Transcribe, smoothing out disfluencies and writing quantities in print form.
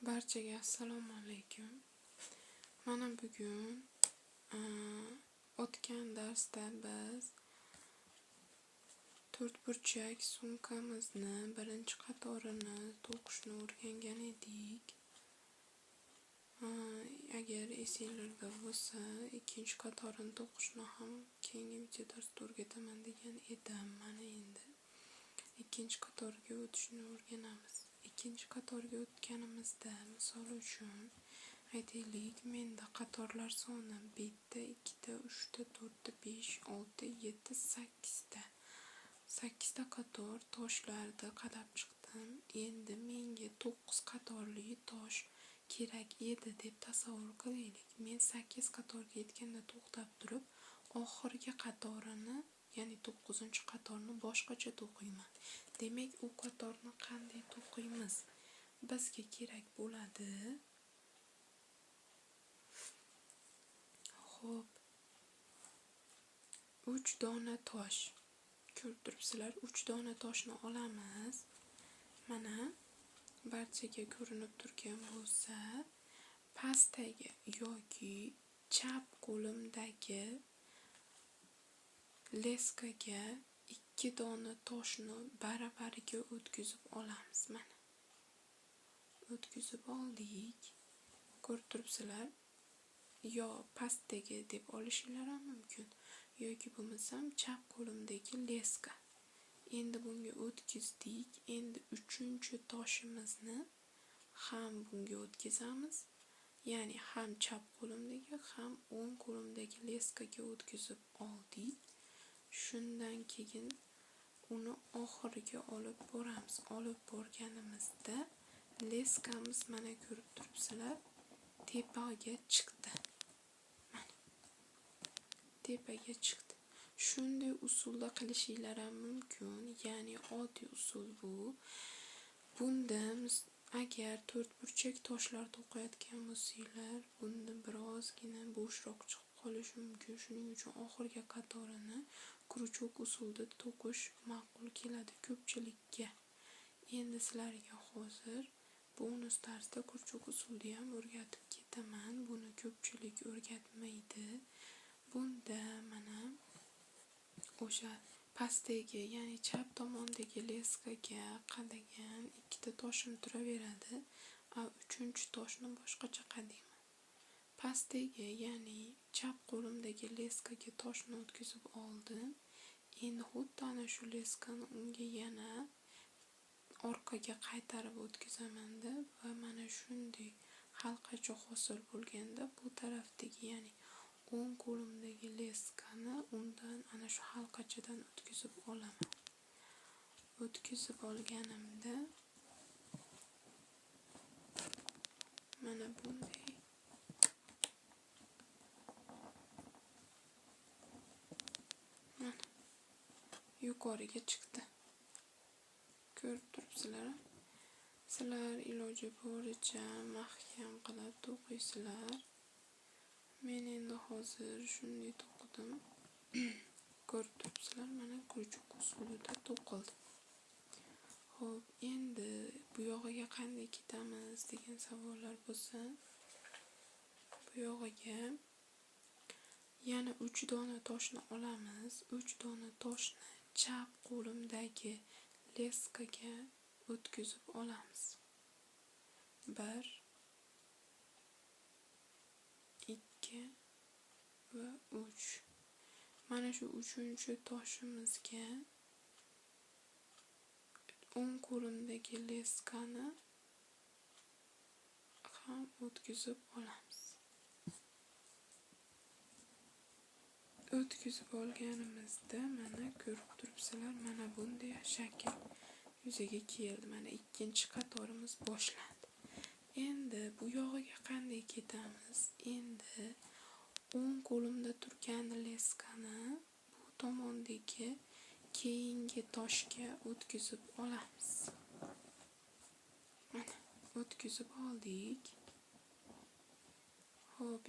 Barchaga assalomu alaykum. Mana bugun o'tgan darsda biz to'rtburchak sumkamizni birinchi qatorini to'qishni o'rgangan edik. Agar esinglarda bo'lsa, ikkinchi qatorini to'qishni ham keyingi video darsda o'rgataman degan edim. Mana endi ikkinchi qatorga o'tishni o'rganamiz. Ikkinchi qatorga o'tganimizda, misol uchun, aytaylik, menda qatorlar soni 1 ta, 2 ta, 3 ta, 4 ta, 5, 6, 7, 8 ta. 8 ta qator toshlarni qadab chiqdim. Endi menga 9 qatorli tosh kerak edi deb tasavvur qilaylik. Men 8 qatorga yetganda to'xtab turib, oxirgi qatorini, ya'ni 9-qatorni boshqacha to'qiyman. Demak, u qatorni qanday to'qiymiz? Bizga kerak bo'ladi. Xo'p. 3 dona tosh. Ko'rib turibsizlar, 3 dona toshni olamiz. Mana barchaga ko'rinib turgan bo'lsa, pastdagi yoki chap qo'limdagi leskaga 2 dona toshni baravariga o'tkazib olamiz. Mana o'tkazib oldik. Ko'rib turibsizlar, yo pastdagi deb olishinglar ham mumkin, yoki bo'lmasam chap qo'limdagi leska. Endi bunga o'tkazdik. Endi 3-toshimizni ham bunga o'tkazamiz. Ya'ni ham chap qo'limdagi, ham o'ng qo'limdagi leskaga o'tkazib oldik. Shundan keyin uni oxiriga olib boramiz. Olib borganimizda leskamiz mana ko'rib turibsizlar, tepaga chiqdi. Mana tepaga chiqdi. Shunday usulda qilishinglar ham mumkin. Ya'ni oddiy usul bu. Bunda agar to'rtburchak toshlar to'qiyotgan bo'lsanglar, bunda birozgina bo'shroq chiqib qolishi mumkin. Shuning uchun oxirgi qatorini kruchok usulida to'qish ma'qul keladi ko'pchilikka. Endi sizlarga hozir bonus tarzda kruchok usulida ham o'rgatib ketaman. Buni ko'pchilik o'rgatmaydi. Bunda mana o'sha pastdagi, ya'ni chap tomondagi leskaga qadagan 2 ta toshim turaveradi. 3-toshni boshqacha qadayman. Pastdagi, ya'ni chap qo'limdagi leskaga toshni o'tkazib oldim. Endi xuddi ana shu leskani unga yana orqaga qaytarib o'tkazamanda va mana shunday halqacha hosil bo'lganda bu tarafdagi, ya'ni o'ng qo'limdagi leskani undan ana shu halqachadan o'tkazib olaman. O'tkazib olganimda mana bunday mana yuqoriga chiqdi. Ko'rib turibsizlar. Sizlar iloji boricha mahkam qilib to'qiysizlar. Men endi hozir shunday to'qidim. Ko'rib turibsizlar, mana kruchok usulida to'qildi. Xo'p, endi bu yog'iga qanday ketamiz degan savollar bo'lsa, bu yog'iga yana 3 dona toshni olamiz. 3 dona toshni chap qo'limdagi leskaga o'tkazib olamiz. 1 2 va 3. Mana shu 3-toshimizga o'ng qo'limdagi leskani ham o'tkazib olamiz. O'tkazib olganimizda mana ko'rib turibsizlar, mana bunday shakl yuzaga keldi. Mana 2-qatorimiz boshlandi. Endi bu yog'iga qanday ketamiz? Endi o'ng qo'limda turgan leskani bu tomondagi keyingi toshga o'tkazib olamiz. Mana o'tkazib oldik. Xo'p,